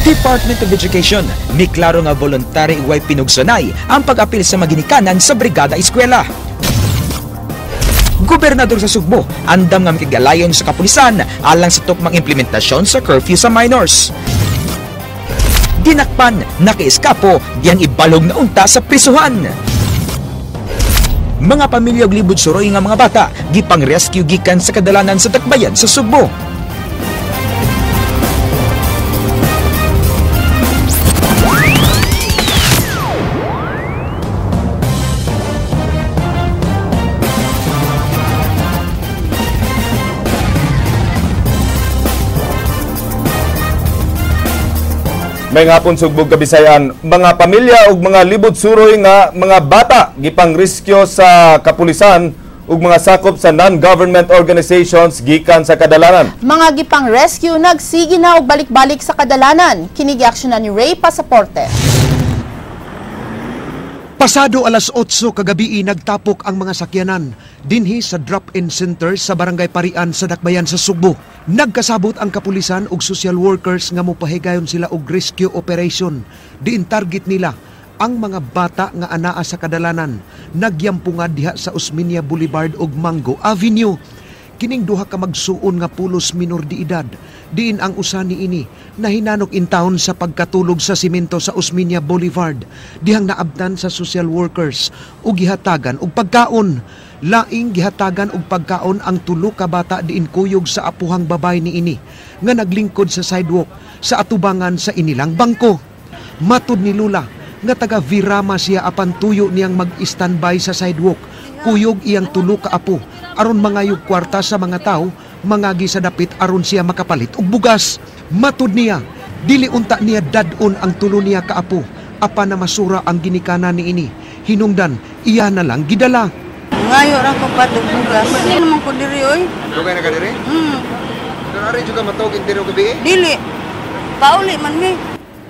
Department of Education, miklaro nga voluntary, way pinugsanay ang pag-apil sa maginikanan sa Brigada Eskwela. Gobernador sa Sugbo, andam nga makig-alayon sa kapulisan alang sa tukmang implementasyon sa curfew sa minors. Dinakpan, nakieskapo, diyang ibalog na unta sa prisuhan. Mga pamilya ug libud suroy nga mga bata, gipang rescue gikan sa kadalanan sa Dakbayan sa Sugbo. May hapon, Sugbo, Kabisayan, mga pamilya ug mga libod suroy nga mga bata gipang riskyo sa kapulisan ug mga sakop sa non-government organizations gikan sa kadalanan. Mga gipang rescue nagsige na og balik-balik sa kadalanan. Kini giaksyonan ni Ray Pasaporte. Pasado alas 8 kagabi, nagtapok ang mga sakyanan dinhi sa drop-in center sa Barangay Parian sa Dakbayan sa Sugbo. Nagkasabot ang kapulisan ug social workers nga mopahigayon sila og rescue operation. Diin target nila ang mga bata nga anaa sa kadalanan nagyampunga diha sa Osmeña Boulevard ug Mango Avenue. Kining duha ka magsuon nga pulos minor de edad, diin ang usa niini nahinanok in town sa pagkatulog sa simento sa Osmeña Boulevard, dihang naabtan sa social workers ug gihatagan og pagkaon. Laing gihatagan og pagkaon ang tulo ka bata diin kuyog sa apuhang babay niini nga naglingkod sa sidewalk sa atubangan sa inilang bangko. Matud ni Lula nga taga Virama siya, apan tuyo niyang mag-standby sa sidewalk kuyog iyang tulo ka apo aron mangayog kwarta sa mga tao mangagi sa dapit aron siya makapalit og bugas. Matud niya, dili unta niya dad-on ang tulo niya ka apo apan na masura ang ginikanan niini. Hinungdan iya na lang gidala. Ngayo ra ko patog bugas. Dili naman ko diri oy. Dugay na ka diri? Mm. Pero ari jud ka matog intero gabi eh? Dili. Pauli man mi.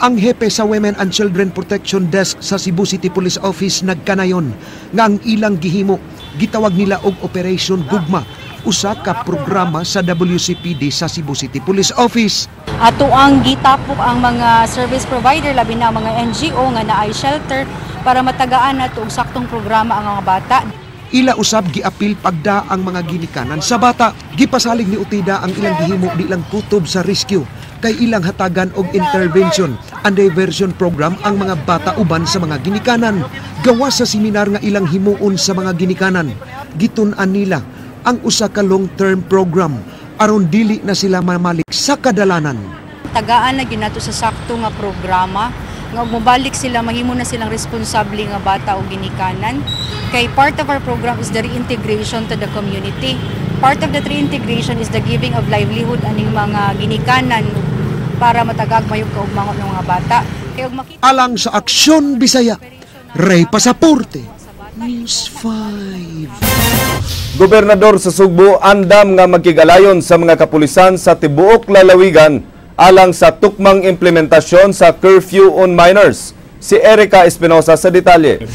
Ang hepe sa Women and Children Protection Desk sa Cebu City Police Office nagkanayon nga ang ilang gihimo gitawag nila og Operation Gugma, usa ka programa sa WCPD sa Cebu City Police Office. Ato ang gitapok ang mga service provider, labi na ang mga NGO nga naay shelter, para matagaan nato og saktong programa ang mga bata. Ila usab giapil pagda ang mga ginikanan sa bata. Gipasalig ni Utida ang ilang gihimo di lang kutob sa rescue kay ilang hatagan og intervention and diversion program ang mga bata uban sa mga ginikanan. Gawas sa seminar nga ilang himuon sa mga ginikanan, gitun-an nila ang usa ka long-term program aron dili na sila mamalik sa kadalanan. Tagaan na ginato sa sakto nga programa nga ug mobalik sila mahimo na silang responsable nga bata o ginikanan. Kay part of our program is the reintegration to the community. Part of that reintegration is the giving of livelihood aning mga ginikanan para matagag mayog kaugmangon ng mga bata. Kay ug makita Alang sa Aksyon Bisaya, Ray Pasaporte, News 5. Gobernador sa Sugbo andam nga magkigalayon sa mga kapulisan sa tibuok lalawigan alang sa tukmang implementasyon sa curfew on minors. Si Erica Espinosa sa detalye.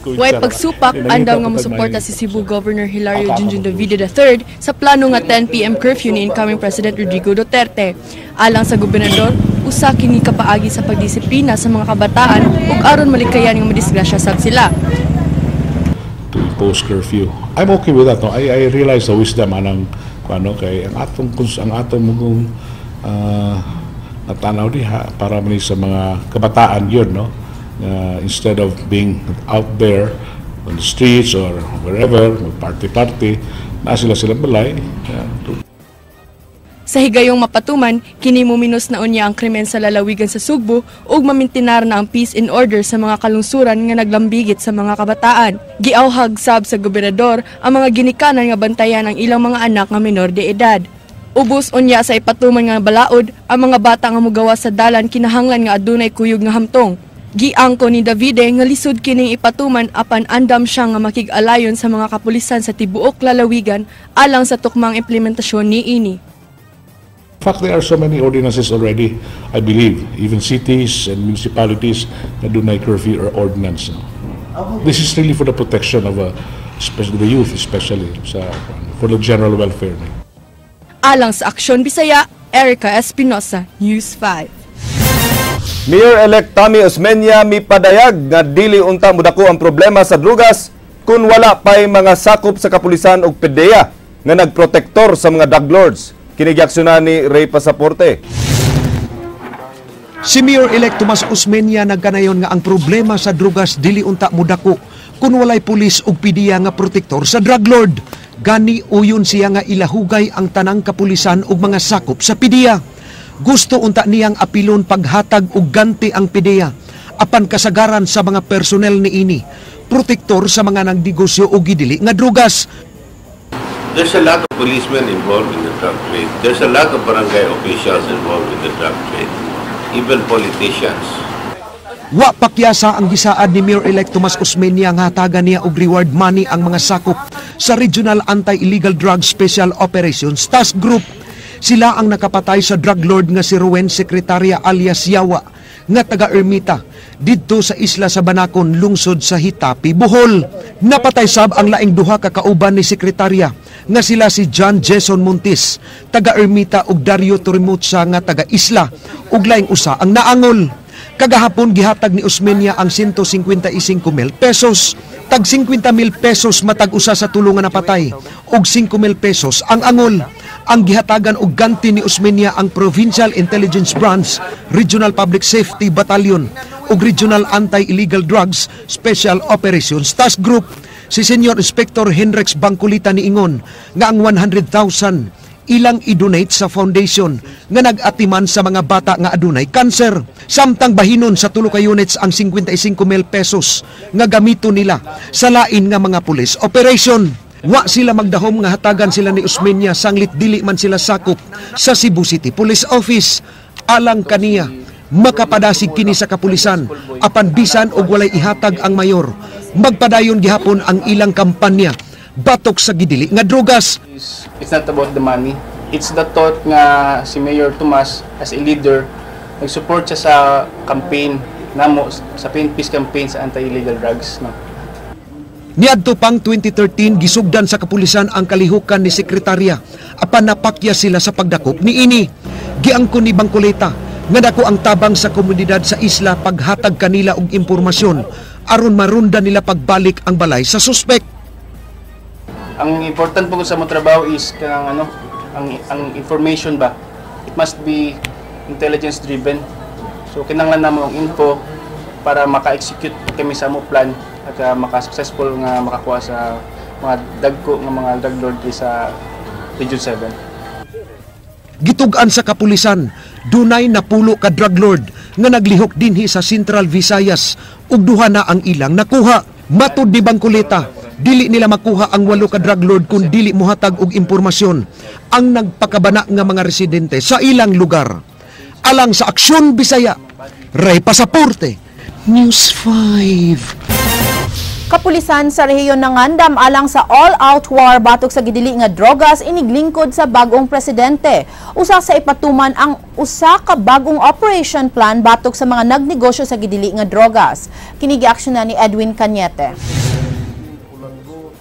Way pagsupak, andam nga mosuporta si Cebu Governor Hilario Junjun Davide III sa plano nga 10 p.m. curfew ni incoming President Rodrigo Duterte. Alang sa gobernador, usa kini kapaagi sa pagdisiplina sa mga kabataan ug aron malikayan nga madisgrasya sab sila. To impose curfew. I'm okay with that. No? I realize the wisdom anang ano kay ang atong mugong natanaw diha para man sa mga kabataan yun, no, instead of being out there on the streets or wherever party party na sila sila balay. Sa higayong mapatuman, kini muminos na unya ang krimen sa lalawigan sa Sugbo ug mamintinar na ang peace and order sa mga kalungsuran nga naglambigit sa mga kabataan. Giawhag sab sa gobernador ang mga ginikanan nga bantayan ang ilang mga anak nga menor de edad. Ubos unya sa ipatuman nga balaod, ang mga bata nga mugawas sa dalan kinahanglan nga adunay kuyog nga hamtong. Giangko ni Davide nga lisod kining ipatuman, apan andam siya nga makig-alayon sa mga kapulisan sa tibuok lalawigan alang sa tukmang implementasyon niini. In fact, there are so many ordinances already, I believe, even cities and municipalities na dunay curfew or ordinance. No? This is really for the protection of especially the youth, especially for the general welfare. Alang sa Aksyon Bisaya, Erica Espinosa, News 5. Mayor-elect Tommy Osmeña mipadayag nga dili unta mudako ang problema sa drugas kung wala pa'y mga sakop sa kapulisan og PDEA nga nagprotektor sa mga drug lords. Kini giaksyonan ni Ray Pasaporte. Si Mayor-elect Tomas Osmeña nagkanayon nga ang problema sa drugas dili unta mudako kung walay pulis ug PDEA nga protektor sa drug lord. Gani uyon siya nga ilahugay ang tanang kapulisan ug mga sakop sa PDEA. Gusto unta niyang apilon paghatag og ganti ang PDEA apan kasagaran sa mga personnel niini protektor sa mga nagnegosyo og gidili nga drugas. There's a lot of policemen involved in the drug trade. There's a lot of barangay officials involved in the drug trade. Even politicians. Wa pakyasa ang gisaad ni Mayor-elect Tomas Osmeña nga hatagan niya og reward money ang mga sakop sa Regional Anti-Illegal Drug Special Operations Task Group. Sila ang nakapatay sa drug lord nga si Ruwen Secretaria alias Yawa nga taga Ermita didto sa isla sa Banacon, lungsod sa Hitapi, Bohol. Napatay sab ang laing duha ka kauban ni Secretaria nga sila si John Jason Montes, taga Ermita, ug Dario Torimutsa nga taga Isla, ug laing usa ang naangol. Kagahapon gihatag ni Osmeña ang 155 mil pesos. Tag 50 mil pesos matag usa sa tulo nga napatay ug 5 mil pesos ang angol. Ang gihatagan og ganti ni Osmeña ang Provincial Intelligence Branch, Regional Public Safety Battalion ug Regional Anti-Illegal Drugs Special Operations Task Group. Si Senior Inspector Henrex Bangkulita niingon nga ang 100,000 ilang i-donate sa foundation nga nag-atiman sa mga bata nga adunay cancer. Samtang bahinon sa tulo ka units ang 55 mil pesos nga gamito nila sa lain nga mga police operation. Wa sila magdahom nga hatagan sila ni Osmeña sanglit dili man sila sakop sa Cebu City Police Office. Alang kaniya, makapadasig kini sa kapulisan apan bisan og walay ihatag ang mayor, magpadayon gihapon ang ilang kampanya batok sa gidili nga drugas. It's not about the money. It's the thought nga si Mayor Tomas as a leader, nag-support siya sa campaign namo, sa PNP's campaign sa anti-illegal drugs. No? Niadto pang 2013 gisugdan sa kapulisan ang kalihukan ni sekretarya apan napakya sila sa pagdakop niini. Giangkon ni Bangkuleta nga dako ang tabang sa komunidad sa isla paghatag kanila og impormasyon aron marunda nila pagbalik ang balay sa suspek. Ang important po sa mo trabaho is kanang ano, ang information ba. It must be intelligence driven. So kinahanglan namo ang info para maka-execute kami sa amo plan at maka-successful nga makakuha sa mga dagko nga mga drug lord diri sa Region 7. Gitug-an sa kapulisan, dunay napulo ka drug lord nga naglihok dinhi sa Central Visayas ug duha na ang ilang nakuha. Matud ni Bangkuleta, dili nila makuha ang walo ka drug lord kung dili mohatag og impormasyon ang nagpakabana nga mga residente sa ilang lugar. Alang sa Aksyon Bisaya, Ray Pasaporte, News 5. Kapulisan sa rehiyon ng Andam alang sa all-out war batok sa gidili nga drogas iniglingkod sa bagong presidente. Usa sa ipatuman ang usa ka bagong operation plan batok sa mga nagnegosyo sa gidili nga drogas. Kini giaksyon na ni Edwin Cañete.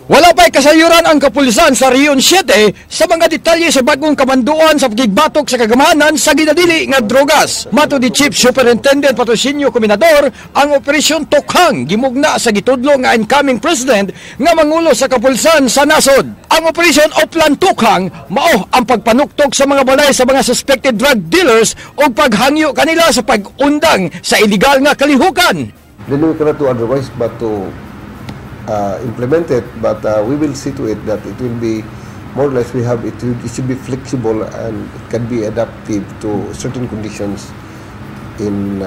Wala pa'y kasayuran ang kapulisan sa Region 7 sa mga detalye sa bagong kamanduan sa pagigbatok sa kagamanan sa ginadili nga drogas. Matud ni Chief Superintendent Patrocinio Comendador, ang Operasyon Tokhang gimugna sa gitudlo nga incoming president nga mangulo sa kapulisan sa nasod. Ang Operasyon Oplan Tokhang mao ang pagpanuktok sa mga balay sa mga suspected drug dealers o paghangyo kanila sa pag-undang sa illegal nga kalihukan. Then we cannot do otherwise but to implement it, but we will see to it that it will be more or less we have it, it should be flexible and it can be adaptive to certain conditions in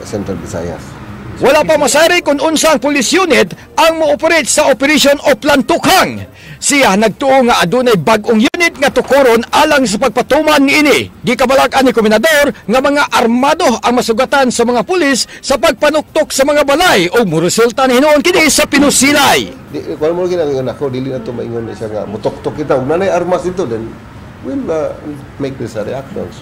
Central Visayas. Wala pa masari kung unsa ang police unit ang mo-operate sa Operation Oplan Tokhang. Siya nagtuo nga adunay bag-ong unit nga tukoron alang sa pagpatuman niini. Gikabalak ni Comendador nga mga armado ang masugatan sa mga pulis sa pagpanuktok sa mga balay o muresulta ni hinuon kini sa pinusilay. Di, kung mo ginang ako, dili na to maingon siya nga mutoktok kita ug nanay armas dito, then we'll make these reactions.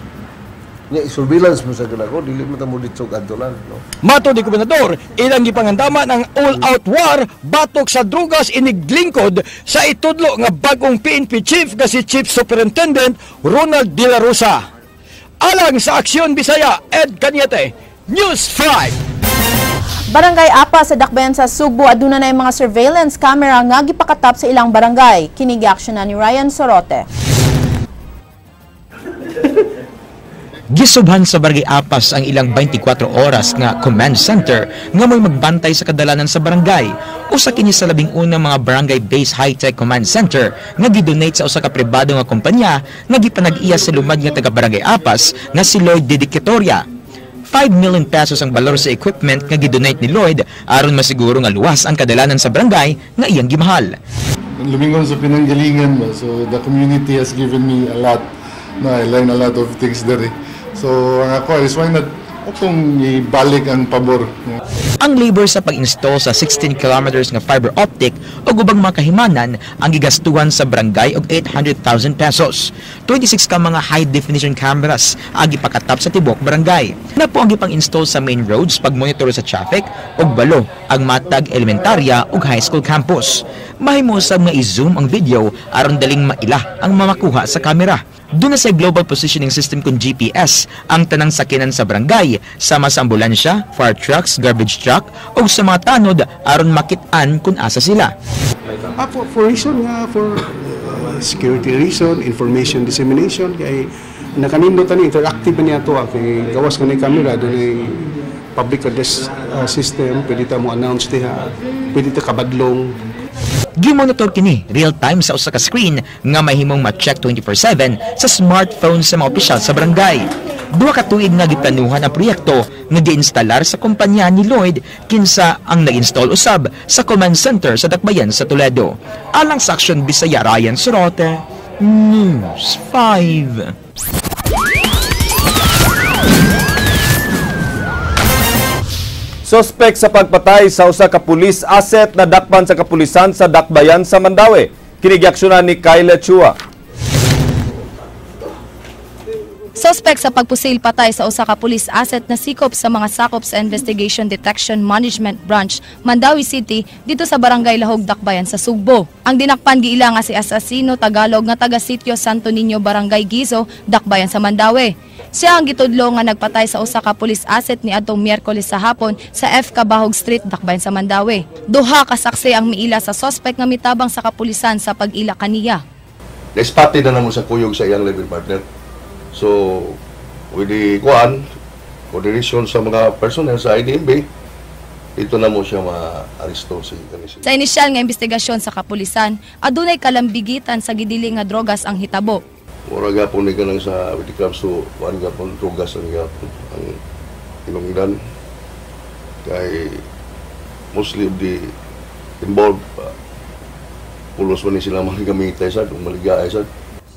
Nya surveillance mo sa ko, dili mo ta mo dito adtolan, no. Matud ni Gobernador, ilang gipangandaman ang all-out war batok sa drugas iniglingkod sa itudlo nga bagong PNP chief nga si Chief Superintendent Ronald De La Rosa. Alang sa Aksyon Bisaya, Ed Cañete, News 5. Barangay Apa sa Dakbayan sa Sugbo aduna na mga surveillance camera nga gipakatap sa ilang barangay. Kini giaksyonan ni Ryan Sorote. Gisubhan sa Barangay Apas ang ilang 24 oras nga command center nga mo'y magbantay sa kadalanan sa barangay. Usa kini sa 11 mga barangay-based high-tech command center nga gidonate sa usa ka pribado nga kompanya nga gipanag-iya sa lumad nga taga Barangay Apas nga si Lloyd Dedicatoria. 5 million pesos ang balor sa equipment nga gidonate ni Lloyd aron masiguro nga luwas ang kadalanan sa barangay nga iyang gimahal. Lumingon sa pinanggalingan ba, so the community has given me a lot. No, I learned a lot of things there. So ang ako is why not atong ibalik ang pabor. Ang labor sa pag-install sa 16 kilometers nga fiber optic o ubang mga kahimanan ang gigastuhan sa barangay og 800,000 pesos. 26 ka mga high definition cameras ang gipakatap sa tibok barangay. Na po ang gipang-install sa main roads pag-monitor sa traffic ug balo ang matag elementarya ug high school campus. Mahimo usab nga i-zoom ang video aron daling maila ang mamakuha sa kamera. Doon na sa Global Positioning System kung GPS ang tanang sakinan sa barangay, sama sa ambulansya, fire trucks, garbage truck, o sa mga tanod aron makit-an kung asa sila. For reason nga, for security reason, information dissemination, kay nakanindot ani interactive niya to, kay gawas kanay camera doon ay public address system, pwede ta mo announce diha, pwede ta kabadlong. Gimonitor kini real time sa usa ka screen nga mahimong ma-check 24/7 sa smartphone sa mga opisyal sa barangay. 2 ka tuig nga giplanuhan ang proyekto nga giinstalar sa kumpanya ni Lloyd kinsa ang nag-install usab sa command center sa Dakbayan sa Toledo. Alang sa Aksyon Bisaya, Ryan Sorote, News 5. Sospek sa pagpatay sa usa ka pulis asset na dakpan sa kapulisan sa Dakbayan sa Mandaue. Kini giaksyonan ni Kyla Chua. Sospek sa pagpusil patay sa usa ka pulis asset na sikop sa mga sakop sa Investigation Detection Management Branch, Mandaue City, dito sa Barangay Lahog, Dakbayan sa Sugbo. Ang dinakpan giila nga si Asasino Tagalog nga taga Sitio Santo Niño, Barangay Giso, Dakbayan sa Mandaue. Siya ang gitudlo nga nagpatay sa usa ka pulis asset ni adtong Miyerkules sa hapon sa F. Cabahug Street, Dakbayan sa Mandaue. Duha ka saksi ang miila sa sospek nga mitabang sa kapulisan sa pag-ila kaniya. Na-spotted na namo sa kuyog sa iyang living partner. So, with the kuan, coordination sa mga personnel sa IDMB, ito na mo siya ma-aresto. Sa inisyal nga investigasyon sa kapulisan, adunay kalambigitan sa gidili nga drogas ang hitabo. Mura gapon ni kanang sa when it comes to kuan gapon drogas ang gapon ang tinungdan kay mostly of the involved pulos man ni sila mga gamitay sad maligay sad.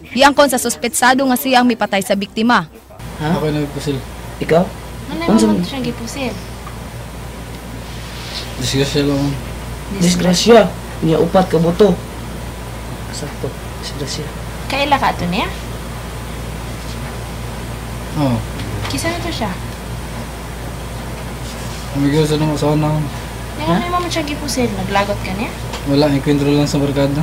Giangkon sa suspetsado nga siya ang mipatay sa biktima. Ha? Ako nagpusil. Ikaw? Ano mo siyang gipusil? Disgrasya lang. Disgrasya? Niya upat ka buto. Sakto. Disgrasya. Kaila ka ato niya? Oo. Kisa na to siya? Amigo sa nung asawa na. Nga ano mo siyang gipusil? Naglagot ka niya? Wala, enkwentro lang sa barkada.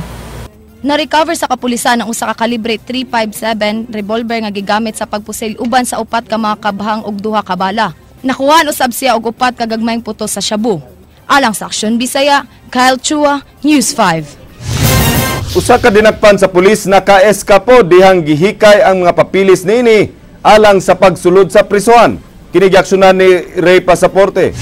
Na-recover sa kapulisan ang usa ka kalibre 357 revolver nga gigamit sa pagpusil uban sa upat ka mga kabhang ug duha ka bala. Nakuhaan usab siya og upat ka gagmayng puto sa shabu. Alang sa Aksyon Bisaya, Kyle Chua, News 5. Usa ka dinakpan sa pulis nakaeskapo dihang gihikay ang mga papilis niini alang sa pagsulod sa prisuhan. Kini giaksyonan ni Ray Pasaporte.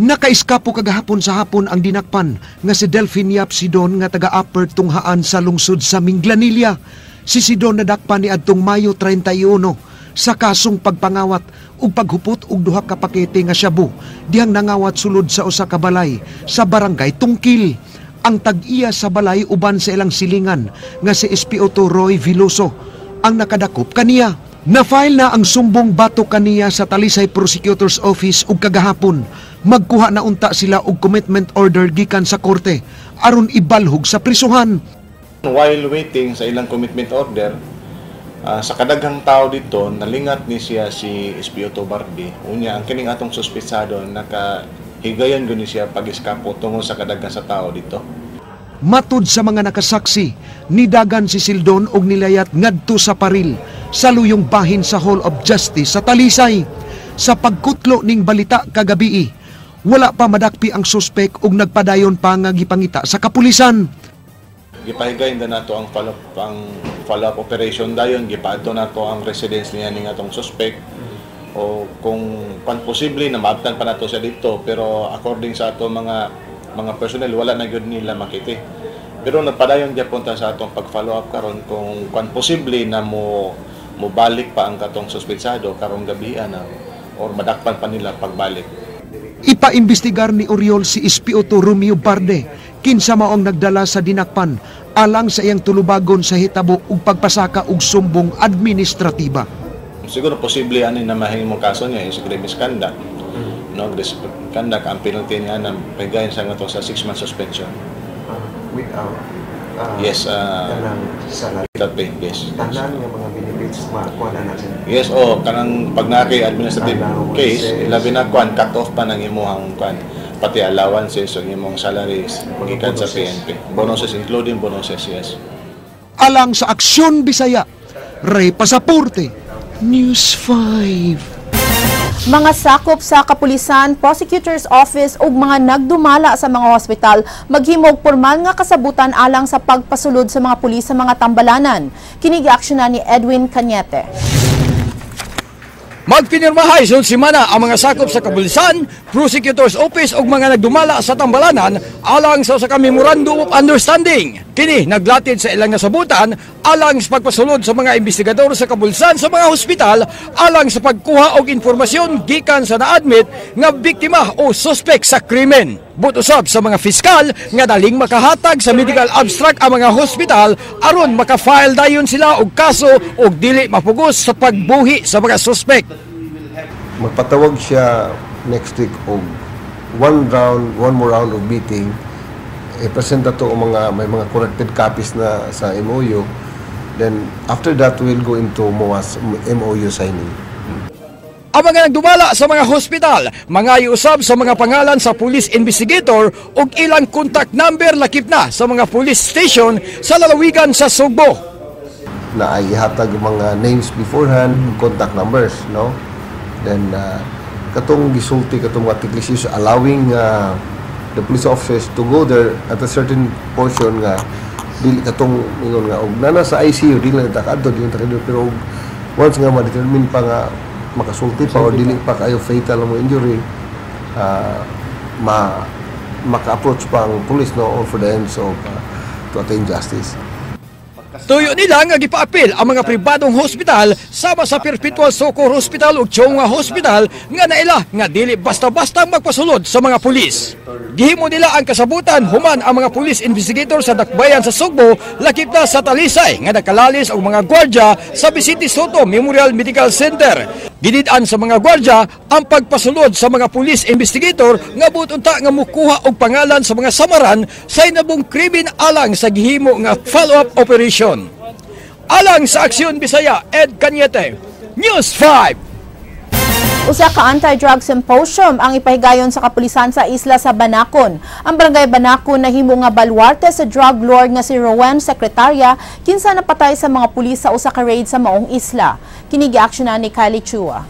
Nakaiskapo kagahapon sa hapon ang dinakpan nga si Delphine Yap Sidon nga taga Upper Tunghaan sa lungsod sa Minglanilla. Si Sidon nadakpan ni adtong Mayo 31 sa kasong pagpangawat ug paghupot og duha ka pakete nga shabu dihang nangawat sulod sa usa ka balay sa barangay Tungkil. Ang tag-iya sa balay uban sa ilang silingan nga si SPO2 Roy Veloso ang nakadakop kaniya. Na-file na ang sumbong bato kaniya sa Talisay Prosecutor's Office ug kagahapon magkuha na unta sila og commitment order gikan sa korte aron ibalhog sa prisuhan. While waiting sa ilang commitment order, sa kadaghang tao dito nalingat ni siya si SPO2 Bardi. Unya ang kining atong suspetsado nakahigayon gud ni siya pag-eskapo tungo sa kadaghan sa tao dito. Matud sa mga nakasaksi, nidagan si Sildon og nilayat ngadto sa paril. sa luyong bahin sa Hall of Justice sa Talisay. Sa pagkutlo ning balita kagabii, wala pa madakpi ang suspek ug nagpadayon pa nga gipangita sa kapulisan. Gipahigayon na nato ang follow-up operation dayon, gipaadto nato ang residence niya ning atong suspect. O kung pan posible na maabtan pa nato siya dito, pero according sa ato mga personnel wala na gyud nila makiti. Pero nagpadayon gyapon ta sa atong pag-follow up karon kung kung posible na mo mobalik pa ang katong suspetsado karong gabi na or madakpan pa nila pagbalik. Ipaimbestigar ni Oriol si SPO2 Romeo Barde kinsa maong nagdala sa dinakpan alang sa iyang tulubagon sa hitabo ug pagpasaka og sumbong administratiba. Siguro posible ani na mahimong kaso niya is grave misconduct. No, grave misconduct ang penalty niya na pagayon sa ngato sa 6 months suspension. Without yes, kanang salary. Without pay, yes. Tanan nga mga benefits makuha na natin. Yes, oh, kanang pag naa kay administrative case, labi na kuan cut off pa ng imuhang kuan, pati allowances o imong salaries gikan sa PNP. Bonuses, including bonuses, yes. Alang sa Aksyon Bisaya, Ray Pasaporte, News 5. Mga sakop sa kapulisan, Prosecutor's Office ug mga nagdumala sa mga hospital maghimog pormal nga kasabutan alang sa pagpasulod sa mga pulis sa mga tambalanan. Kini giaksyonan ni Edwin Cañete. Magpinirmahay sunod semana ang mga sakop sa kapulisan, Prosecutor's Office ug mga nagdumala sa tambalanan alang sa usa ka Memorandum of Understanding. Kini naglatid sa ilang nasabutan alang sa pagpasulod sa mga investigador sa kapulisan sa mga hospital alang sa pagkuha og impormasyon gikan sa na-admit nga biktima o suspect sa krimen. But usab sa mga fiskal nga daling makahatag sa medical abstract ang mga hospital aron maka-file dayon sila og kaso og dili mapugos sa pagbuhi sa mga suspect. Magpatawag siya next week og one more round of meeting. I-present ato ang mga may mga corrected copies na sa MOU. Then after that we'll go into MOA's MOU signing. Ang mga nagdumala sa mga hospital, mga iusab sa mga pangalan sa police investigator ug ilang contact number lakip na sa mga police station sa lalawigan sa Sugbo. Na ay ihatag mga names beforehand, contact numbers, no? Then katong gisulti katong mga technicians allowing the police officers to go there at a certain portion nga dili katong ingon nga og nana sa ICU dili na ta kadto, dili na ta kadto, pero once nga ma-determine pa nga makasulti pa or dili pa kayo fatal mo injury, maka-approach pa ang police, no, all for the ends of to attain justice. Tuyo nila nga gipaapil ang mga pribadong hospital sama sa Perpetual Succour Hospital ug Chonga Hospital nga naila nga dili basta-basta magpasulod sa mga pulis. Gihimo nila ang kasabutan human ang mga police investigator sa Dakbayan sa Sugbo lakip na sa Talisay nga nakalalis og mga gwardya sa Vicente Soto Memorial Medical Center. Ginid-an sa mga gwardya ang pagpasulod sa mga police investigator nga buot unta nga mukuha og pangalan sa mga samaran sa inabong krimen alang sa gihimo nga follow-up operation. Alang sa Aksyon Bisaya, Ed Cañete, News 5. Usa ka anti-drug symposium ang ipahigayon sa kapulisan sa isla sa Banacon. Ang barangay Banacon nahimo nga baluarte sa drug lord nga si Rowan Secretaria kinsa napatay sa mga pulis sa usa ka raid sa maong isla. Kini giaksyonan ni Kylie Chua.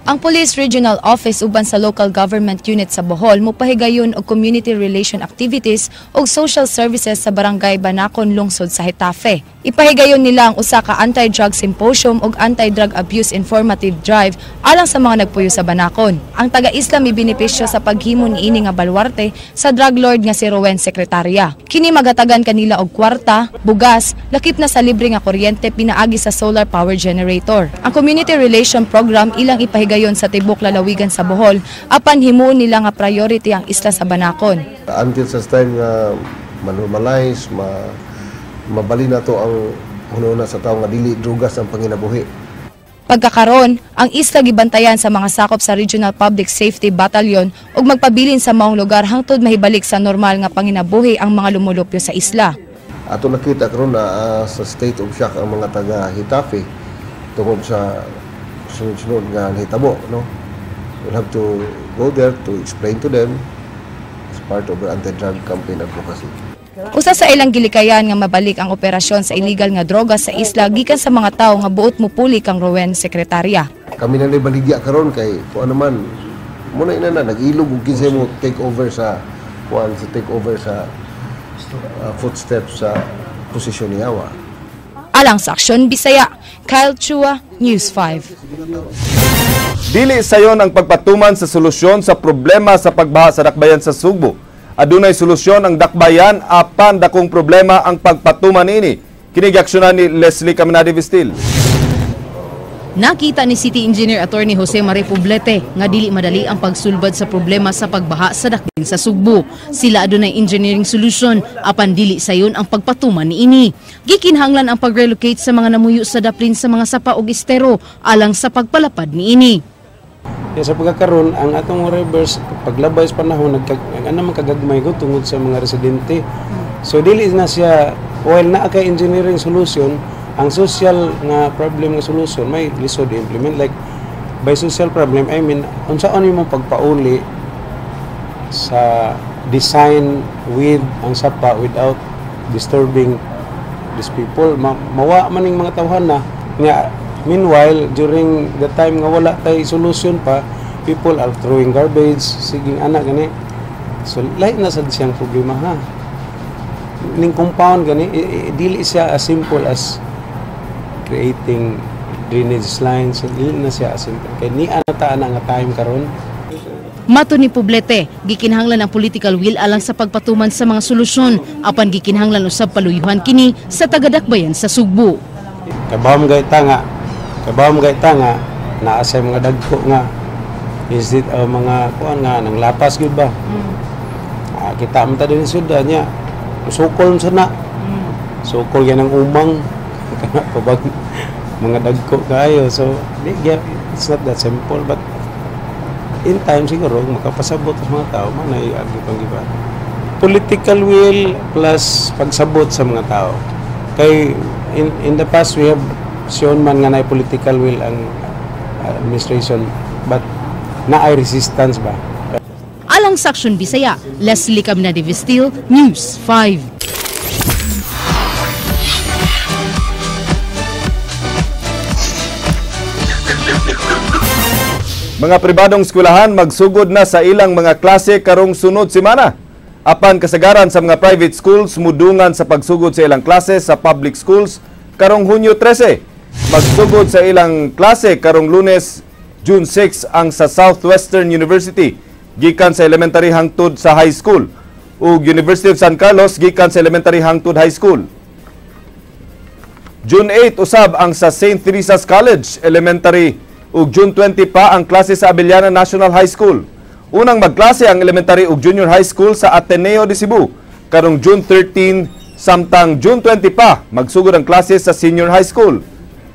Ang Police Regional Office uban sa Local Government Unit sa Bohol mopahigayon og community relation activities ug social services sa Barangay Banacon, lungsod sa Getafe. Ipahigayon nila ang usa ka anti-drug symposium ug anti-drug abuse informative drive alang sa mga nagpuyo sa Banacon. Ang taga-isla mibenepisyo sa paghimo niini nga baluarte sa drug lord nga si Rowen Secretaria. Kini magatagan kanila og kwarta, bugas, lakip na sa libre nga kuryente pinaagi sa solar power generator. Ang community relation program ilang ipahigayon sa tibok lalawigan sa Bohol apan himuon nila nga priority ang isla sa Banacon. Until such time nga manormalize, mabali na to ang hununa sa tao nga dili drugas ang panginabuhi. Pagkakaron, ang isla gibantayan sa mga sakop sa Regional Public Safety Battalion ug magpabilin sa maong lugar hangtod mahibalik sa normal nga panginabuhi ang mga lumulupyo sa isla. Ato nakita karon na sa state of shock ang mga taga Getafe tungod sa sunod-sunod nga nahitabo, no? We'll have to go there to explain to them as part of our anti-drug campaign advocacy. Usa sa ilang gilikayan nga mabalik ang operasyon sa illegal nga droga sa isla gikan sa mga tawo nga buot mupuli kang Rowen Sekretarya. Kami na lang baligya karon kay kuan naman muna ina na nag-ilog ug kinsay mo take over sa kuan sa take over sa footsteps sa posisyon ni Yawa. Alang sa Aksyon Bisaya, Kyle Chua, News 5. Dili sayon ang pagpatuman sa solusyon sa problema sa pagbaha sa Dakbayan sa Sugbo. Adunay solusyon ang Dakbayan apan dakong problema ang pagpatuman niini. Kini giaksyonan ni Leslie Caminade Vistil. Nakita ni City Engineer Attorney Jose Marie Poblete nga dili madali ang pagsulbad sa problema sa pagbaha sa Dakbayan sa Sugbo. Sila adunay engineering solution apan dili sayon ang pagpatuman niini. Gikinahanglan ang pag-relocate sa mga namuyo sa daplin sa mga sapa ug estero alang sa pagpalapad niini. Kaya sa pagkakaroon, ang atong rivers paglabay sa panahon ano man kagagmay ko tungod sa mga residente. So dili na siya while naa kay engineering solution, ang social nga problem nga solution may lisod i-implement. Like by social problem, I mean unsaon nimo pagpauli sa design with ang sapa without disturbing these people. Mawa man ning mga tawhan na nga. Meanwhile, during the time nga wala tay solution pa, people are throwing garbage, siging ana gani. So lahi na sad siyang problema ha. Ning compound gani, dili siya as simple as creating drainage lines, dili na siya as simple. Kay ni ana ta ana nga time karon. Mato ni Poblete, gikinahanglan ang political will alang sa pagpatuman sa mga solusyon, apan gikinahanglan usab paluyuhan kini sa taga-Dakbayan sa Sugbo. Kabahom gay ta nga naa sa mga dagko nga is it mga kuan nga nang lapas gyud ba. Kita man ta din syudad nya sukol sa na. Sukol gyud ang umang kana pabag mga dagko kaayo. So it's not that simple, but in time siguro makapasabot sa mga tao man ay agi pang giba. Political will plus pagsabot sa mga tao. Kay in the past we have shown man nga naay political will ang administration, but naay resistance ba. Alang sa Aksyon Bisaya, Leslie Caminade Vistil, News 5. Mga pribadong eskwelahan magsugod na sa ilang mga klase karong sunod semana. Apan kasagaran sa mga private schools mudungan sa pagsugod sa ilang klase sa public schools karong Hunyo 13. Magsugod sa ilang klase karong Lunes, June 6 ang sa Southwestern University gikan sa elementary hangtod sa high school ug University of San Carlos gikan sa elementary hangtod high school. June 8 usab ang sa St. Teresa's College Elementary ug June 20 pa ang klase sa Abellana National High School. Unang magklase ang elementary ug junior high school sa Ateneo de Cebu karong June 13, samtang June 20 pa magsugod ang klase sa senior high school.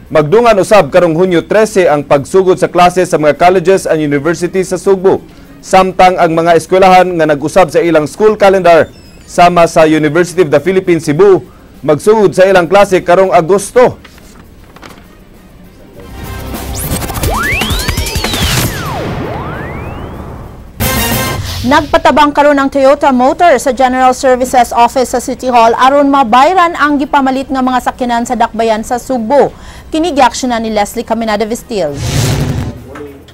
Magdungan usab karong Hunyo 13 ang pagsugod sa klase sa mga colleges and universities sa Sugbo, samtang ang mga eskwelahan nga nag-usab sa ilang school calendar sama sa University of the Philippines Cebu magsugod sa ilang klase karong Agosto. Nagpatabang karon ang Toyota Motor sa General Services Office sa City Hall aron mabayran ang gipamalit nga mga sakyanan sa Dakbayan sa Sugbo. Kini giaksyonan ni Leslie Caminada Vistil.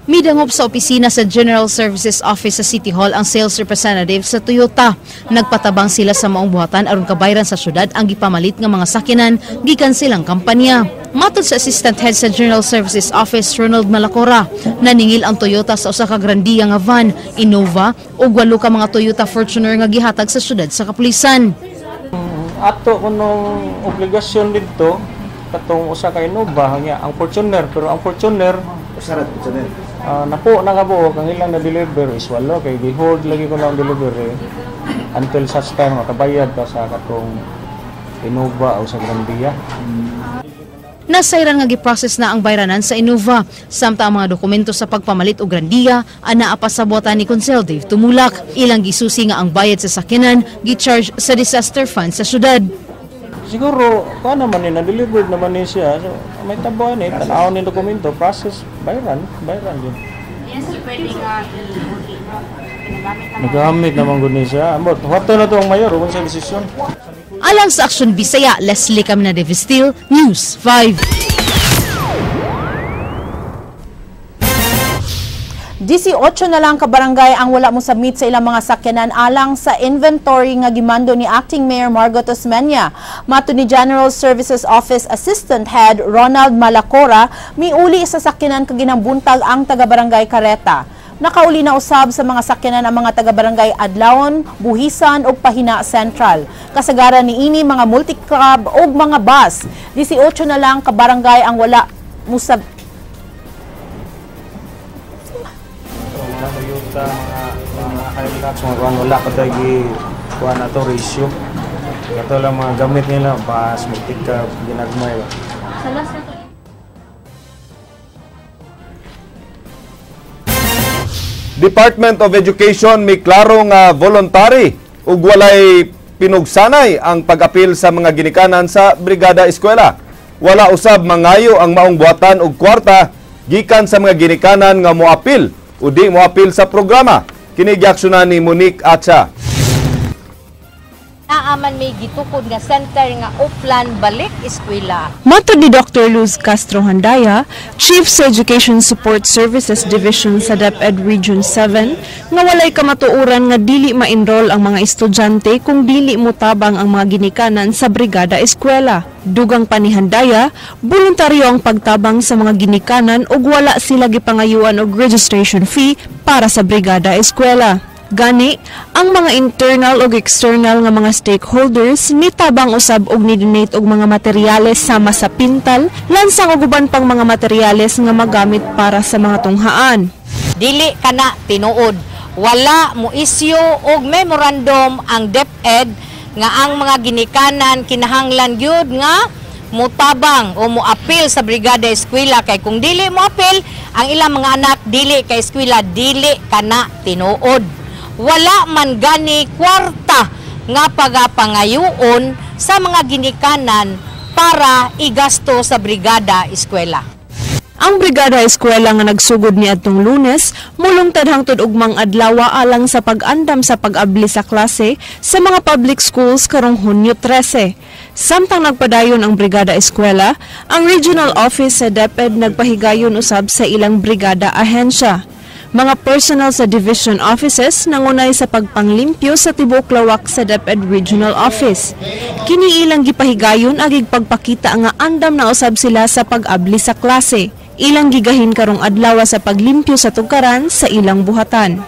Midangop sa opisina sa General Services Office sa City Hall ang sales representative sa Toyota. Nagpatabang sila sa maong buhatan aron kabayran sa syudad ang gipamalit nga mga sakyanan gikan silang kampanya. Matod sa Assistant Head sa General Services Office Ronald Malacora, naningil ang Toyota sa usa ka grandiya nga van, Innova ug 8 ka mga Toyota Fortuner nga gihatag sa syudad sa kapulisan. Ato kunong obligasyon didto katong usa ka Innova nya ang Fortuner, pero ang Fortuner usa ra Fortuner. Napo nakabuok ang ilang na-deliver is 8 kay gi-hold lagi ko lang delivery until such time makabayad ka sa katong Innova o sa Grandia. Nasayran nga gi-process na ang bayranan sa Innova, samtang ang mga dokumento sa pagpamalit og Grandia anaa pa sa buhatan ni Consel Dave Tumulak. Ilang gisusi nga ang bayad sa sakyanan gi-charge sa disaster fund sa syudad. Siguro kuan naman ni na-delivered naman ni siya. So, may tabuan ni tan-awon ni dokumento, process, bayran yun. Yes, pwede nga Nagamit naman gud ni siya. Ambot, wato na to ang mayor kung sa desisyon. Alang sa Aksyon Bisaya, Leslie Camina de Vestil, News 5. 18 na lang ka barangay ang wala mo submit sa ilang mga sakyanan alang sa inventory nga gimando ni Acting Mayor Margot Osmeña. Matud ni General Services Office Assistant Head Ronald Malacora, miuli sa sakyanan kaginang buntag ang taga-barangay Careta. Nakauli na usab sa mga sakyanan ang mga taga-barangay Adlawon, Buhisan ug Pahina Central. Kasagaran niini mga multicab ug mga bus. 18 na lang ka barangay ang wala musab Mga Toyota, mga Hilux, mga kuan wala pa tayo kuan na to ratio. Kato lang mga gamit nila, bus, multicab, ginagmay ba. Department of Education may klaro nga voluntary ug walay pinugsanay ang pag-apil sa mga ginikanan sa Brigada Eskwela. Wala usab mangayo ang maong buhatan og kwarta gikan sa mga ginikanan nga moapil o di moapil sa programa. Kini giaksyonan ni Monique Acha. Naaman may gitukod nga center nga uplan balik eskwela. Matod ni Dr. Luz Castro Handaya, Chief sa Education Support Services Division sa DepEd Region 7, nga walay kamatuoran nga dili ma-enroll ang mga estudyante kung dili motabang ang mga ginikanan sa Brigada Eskwela. Dugang pa ni Handaya, voluntaryo ang pagtabang sa mga ginikanan ug wala sila gipangayuan og registration fee para sa Brigada Eskwela. Gani, ang mga internal ug external nga mga stakeholders mitabang usab og ni-donate og mga materyales sama sa pintal, lansang ug uban pang mga materyales nga magamit para sa mga tunghaan. Dili kana tinuod. Wala mo issue og memorandum ang DepEd nga ang mga ginikanan kinahanglan gyud nga mutabang o moapil sa Brigada Eskwela kay kung dili moapil ang ilang mga anak dili kay eskwela, dili kana tinuod. Wala man gani kwarta nga pagapangayuon sa mga ginikanan para igasto sa Brigada Eskwela. Ang Brigada Eskwela nga nagsugod ni adtong Lunes, mulungtad hangtod ugmang adlaw alang sa pag-andam sa pag-abli sa klase sa mga public schools karong Hunyo 13. Samtang nagpadayon ang Brigada Eskwela, ang Regional Office sa DepEd nagpahigayon usab sa ilang Brigada Ahensya. Mga personal sa division offices nangunay sa pagpanglimpyo sa tibuok lawak sa DepEd Regional Office. Kini ilang gipahigayon agig pagpakita nga andam na usab sila sa pag-abli sa klase. Ilang gigahin karong adlaw sa paglimpyo sa tugkaran sa ilang buhatan.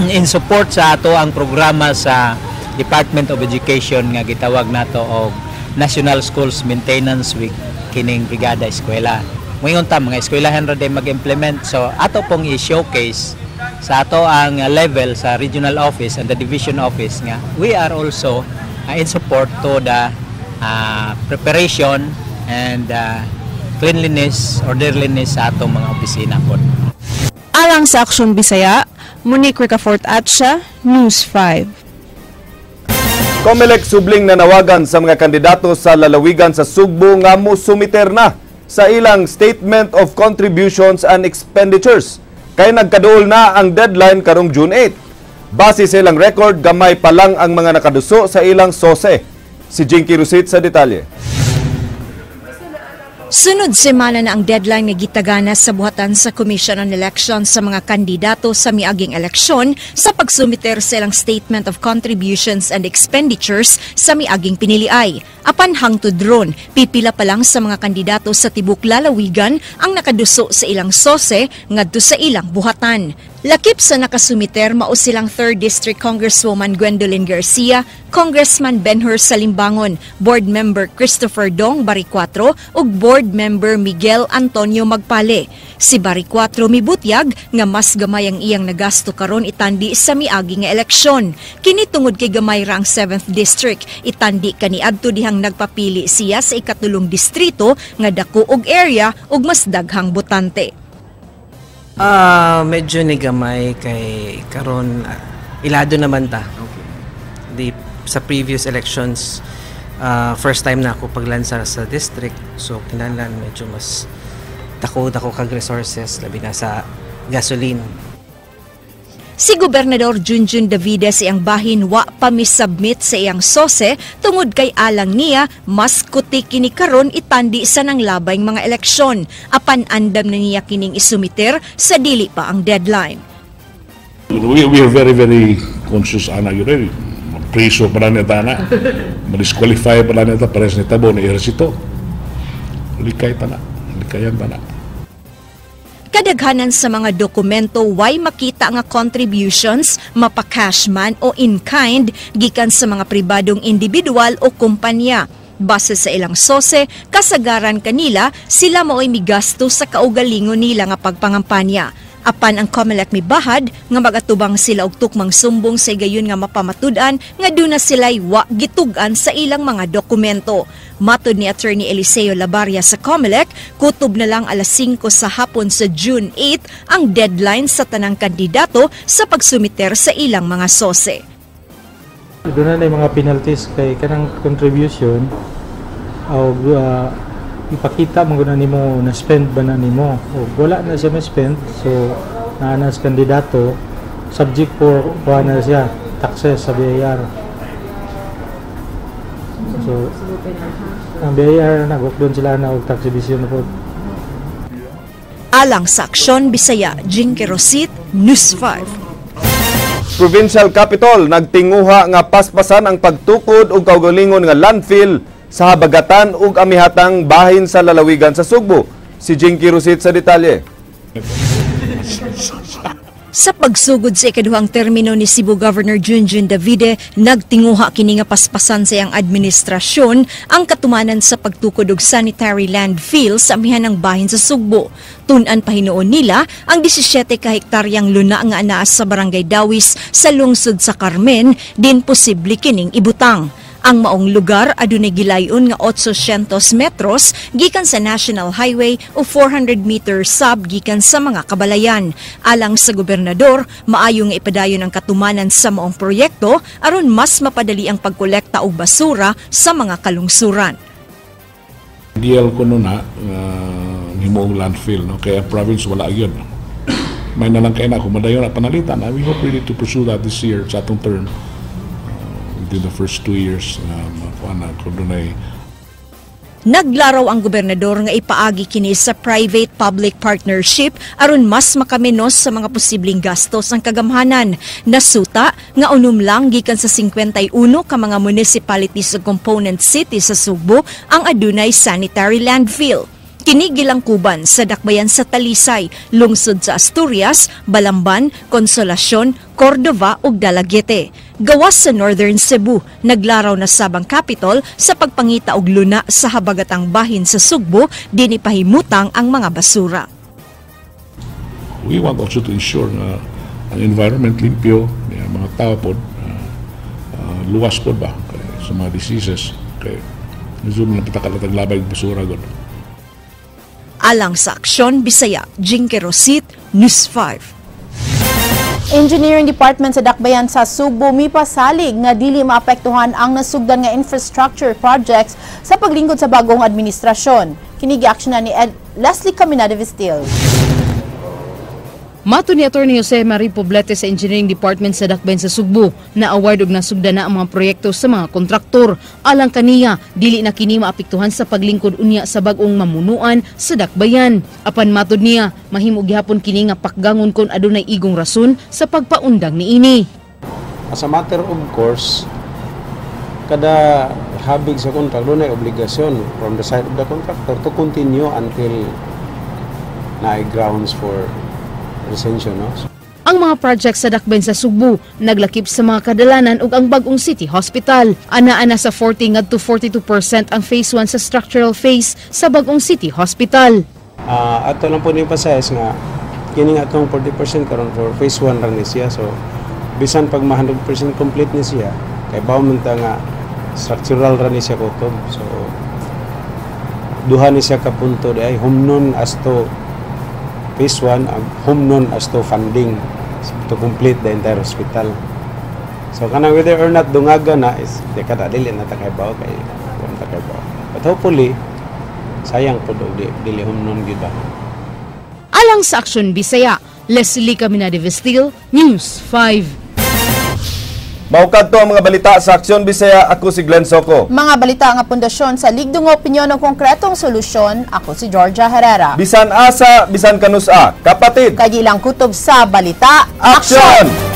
In support sa ato ang programa sa Department of Education nga gitawag nato og National Schools Maintenance Week kining Brigada Eskwela. Ngayon ta mga eskwelahan ra day mag-implement, so ato pong i-showcase sa ato ang level sa regional office and the division office nga we are also in support to the preparation and cleanliness, orderliness sa atong mga opisina po. Alang sa Aksyon Bisaya, Monique Ricafort Atcha, News 5. Comelec subling nanawagan sa mga kandidato sa lalawigan sa Sugbo nga mosumiter na sa ilang Statement of Contributions and Expenditures. Kay nagkaduol na ang deadline karong June 8. Base sa ilang record, gamay pa lang ang mga nakaduso sa ilang SOSE. Si Jinky Rusit sa detalye. Sunod semana na ang deadline nga gitagana sa buhatan sa Commission on Elections sa mga kandidato sa miaging eleksyon sa pagsumiter sa ilang Statement of Contributions and Expenditures sa miaging piniliay. Apan hangtod ron, pipila pa lang sa mga kandidato sa tibok lalawigan ang nakaduso sa ilang SOSE ngadto sa ilang buhatan. Lakip sa nakasumiter mao silang 3rd District Congresswoman Gwendolyn Garcia, Congressman Benhur Salimbangon, Board Member Christopher Dong Baricuatro ug Board Member Miguel Antonio Magpale. Si Baricuatro mibutyag nga mas gamay ang iyang nagasto karon itandi sa miagi nga eleksyon. Kini tungod kay gamay ra ang 7th District, itandi kaniadto dihang nagpapili siya sa ikatulong distrito nga dako og area ug mas daghang botante. Medyo ni gamay kay karon ilado naman ta. Okay. Di sa previous elections, first time na ako paglansa sa district, so kinahanglan medyo mas dako kag resources labi na sa gasoline. Si Gobernador Junjun Davide sa iyang bahin wa pa misubmit sa iyang SOCE tungod kay alang niya mas kuti kini karon itandi sa nang labay mga eleksyon. Apan andam na niya kining isumiter sa dili pa ang deadline. We are very, very conscious ana yun eh. Preso pa na nita na. Ma-disqualify pa na nita pares ni tabo ni ehersito. Likay ta na. Likayan ta na. Kadaghanan sa mga dokumento way makita nga contributions, mapa-cash man o in-kind, gikan sa mga pribadong individual o kumpanya. Base sa ilang SOCE, kasagaran kanila, sila mao'y migasto sa kaugalingon nila nga pagpangampanya. Apan ang COMELEC mibahad nga magatubang sila og tukmang sumbong sa higayon nga mapamatud-an nga duna sila'y wa gitug-an sa ilang mga dokumento. Matod ni Attorney Eliseo Labaria sa COMELEC, kutob na lang alas 5 sa hapon sa June 8 ang deadline sa tanang kandidato sa pagsumiter sa ilang mga SOCE. Doon na mga penalties kay kanang contribution o ipakita mo na nimo na spend ba na nimo o wala na siya ma-spend, so naa na sa kandidato subject for kuha na siya taxes sa BIR. So ang BIR nag doon sila na og tax evasion na po. Alang sa Aksyon Bisaya, Jinky Rosit, News 5. Provincial Capitol nagtinguha nga paspasan ang pagtukod og kaugalingon nga landfill sa habagatan ug amihatang bahin sa lalawigan sa Sugbo. Si Jinky Rosit sa detalye. Sa pagsugod sa ikaduhang termino ni Cebu Governor Junjun Davide, nagtinguha kini nga paspasan sa iyang administrasyon ang katumanan sa pagtukod og sanitary landfill sa amihanang bahin sa Sugbo. Tun-an pa hinuon nila ang 17 ka hektaryang luna nga anaa sa Barangay Dawis sa lungsod sa Carmen, din posible kining ibutang. Ang maong lugar adunay gilayon nga 800 metros gikan sa National Highway o 400 meters sab gikan sa mga kabalayan. Alang sa gobernador, maayo nga ipadayon ang katumanan sa maong proyekto aron mas mapadali ang pagkolekta og basura sa mga kalungsuran. Ideal ko nun ha, himuong landfill, no? Kaya province wala yun. May nalang kaya na kung madayon na panalitan. We hope really to pursue that this year sa atong term. Within the first 2 years, kung dunay. Naglaraw ang gobernador nga ipaagi kini sa private-public partnership aron mas makamenos sa mga posibleng gastos ang kagamhanan. Nasuta nga unom lang gikan sa 51 ka mga municipalities ug component city sa Sugbo ang adunay sanitary landfill. Kini gilangkuban sa dakbayan sa Talisay, lungsod sa Asturias, Balamban, Consolacion, Cordova ug Dalaguete. Gawas sa Northern Cebu, naglaraw na sabang Capitol sa pagpangita og luna sa habagatang bahin sa Sugbo, dinhi pahimutang ang mga basura. We want also to ensure nga ang environment limpyo, mga tao pod, luwas pod ba kay, sa mga diseases. Kay, medyo napitakalatag labay basura god. Alang sa Aksyon Bisaya, Jinky Rosit, News 5. Engineering Department sa Dakbayan sa Sugbo mipasalig nga dili maapektuhan ang nasugdan nga infrastructure projects sa paglingkod sa bagong administrasyon. Kini giaksyonan ni Leslie Caminada Vestil. Mato ni Attorney Jose Marie Poblete sa Engineering Department sa Dakbayan sa Sugbo na award og nasugdan na ang mga proyekto sa mga kontraktor. Alang kaniya, dili na kini maapektuhan sa paglingkod unya sa bag-ong mamunuan sa Dakbayan. Apan matod niya, mahimo gihapon kini nga pakgangon kon adunay igong rason sa pagpaundang niini. As a matter of course, kada habig sa contract dunay obligasyon from the side of the contractor to continue until naay grounds for rescission, no? Ang mga project sa Dakbayan sa Sugbo naglakip sa mga kadalanan ug ang bag-ong City Hospital. Ana-ana sa 40 ngadto 42% ang phase 1 sa structural phase sa bag-ong City Hospital. Ato lang po ni pasayas nga kini nga atong 40% karon for phase 1 ra ni siya. So bisan pag ma 100% complete ni siya kay bawo man ta nga structural ra ni siya kutob. So duha ni siya ka punto di ay humnon as to phase 1 ang humnon as to funding to complete the entire hospital. So kanang whether or not dungaga na is di kada dili na ta kay bawo kay wa ta kay bawo. But hopefully sayang po do dili humnon gyud ba. Alang sa Aksyon Bisaya, Leslie Caminade Vestil, News 5. Mao kadto ang mga balita sa Aksyon Bisaya. Ako si Glenn Soco. Mga balita nga pundasyon sa ligdong opinyon o konkretong solusyon. Ako si Georgia Herrera. Bisan asa, bisan kanusa, kapatid. Kay ilang kutob sa balita. Aksyon!